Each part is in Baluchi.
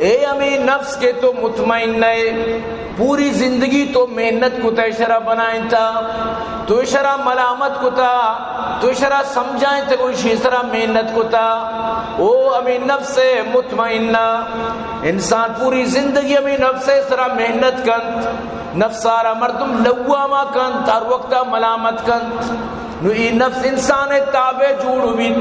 اے ہمے نفس کہ تو مطمئن نہ ئے، پوری زندگی تو محنت کتہ، اشرا بنائینتہ، تو اشرا ملامت کتہ، تو اشرا سمجھائینتہ، گوں اشی سرا محنت کتہ۔ او ہمے نفس مطمئنہ، انسان پوری زندگی ہمے نفس سرا محنت کنت، نفسارا مردم لوامہ کنت، ہر وقتا ملامت کنت۔ نو اے نفس انسان ءِ تابع جوڑ بیت،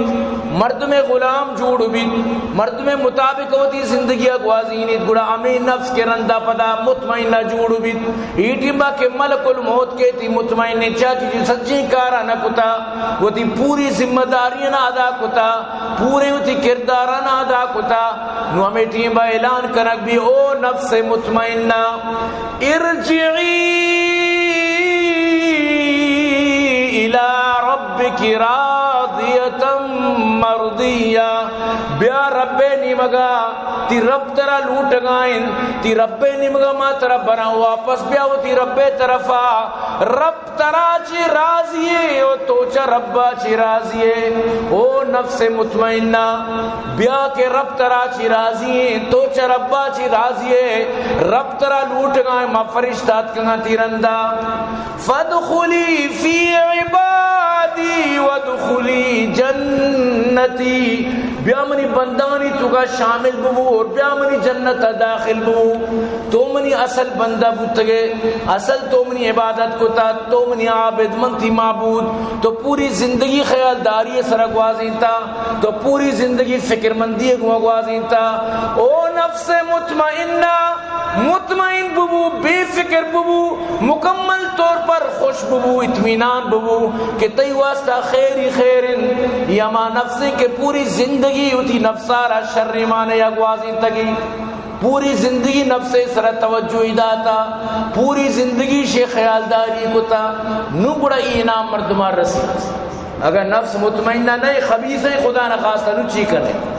مردم ءِ غلام جوڑ بیت، مردم ءِ مطابق وتی زندگی ءَ گوازینیت، گڑا ہمے نفس کہ رندا پدا مطمئنہ جوڑ بیت، اے ٹیما کہ ملک الموت کیت، اے مطمئن انت، چیا کہ سجیں کارا نہ کتا، وتی پوری ذمہ داریاں ادا کتا، پورے وتی کرداراں ادا کتا، نو ہمے ٹیما اعلان کنگ بی، او نفس مطمئنہ، ارجعی الی ربک راضیة مرضیة۔ بیا رب ءِ نیمگا، تئی رب ترا لوٹگا انت، تئی رب ءِ نیمگا ما ترا براں، واپس بیا وتی رب ءِ طرفا۔ رب ترا چی راضی ئے و تو چہ ربا چی راضی ئے؟ او نفس مطمئنہ، بیا کہ رب ترا چی راضی ئے، تو چہ ربا چی راضی ئے؟ رب ترا لوٹگا انت، ما فرشتہ اتکگاں تئی رندا۔ فادخلی فی عبادی وادخلی جنتی۔ بیا منی بندانی توکا شامل ببو اور بیا منی جنتا داخل ببو۔ تو منی اصل بندہ بوتگے، اصل تو منی عبادت کتا، تو منی عابد، من تئی معبود۔ تو پوری زندگی خیالداری سرا گوازینتا، تو پوری زندگی فکرمندی گوا گوازینتا۔ او نفس مطمئنہ، مطمئن ببو، بے فکر ببو، مکمل طور پر خوش ببو، اطمینان ببو کہ تئی واسطہ خیر ہی خیر انت۔ اے ہما نفس انت کہ پوری زندگی وتی نفسارا شریں معنی ءَ گوازینتگی، پوری زندگی نفس ءِ سرا توجہ داتا، پوری زندگی شے خیالداری کتا، نو گڑا اے انعام مردما رسیت۔ اگر نفس مطمئنہ نہ، خبیث انت، خدا نخواستہ، نو چی کنے؟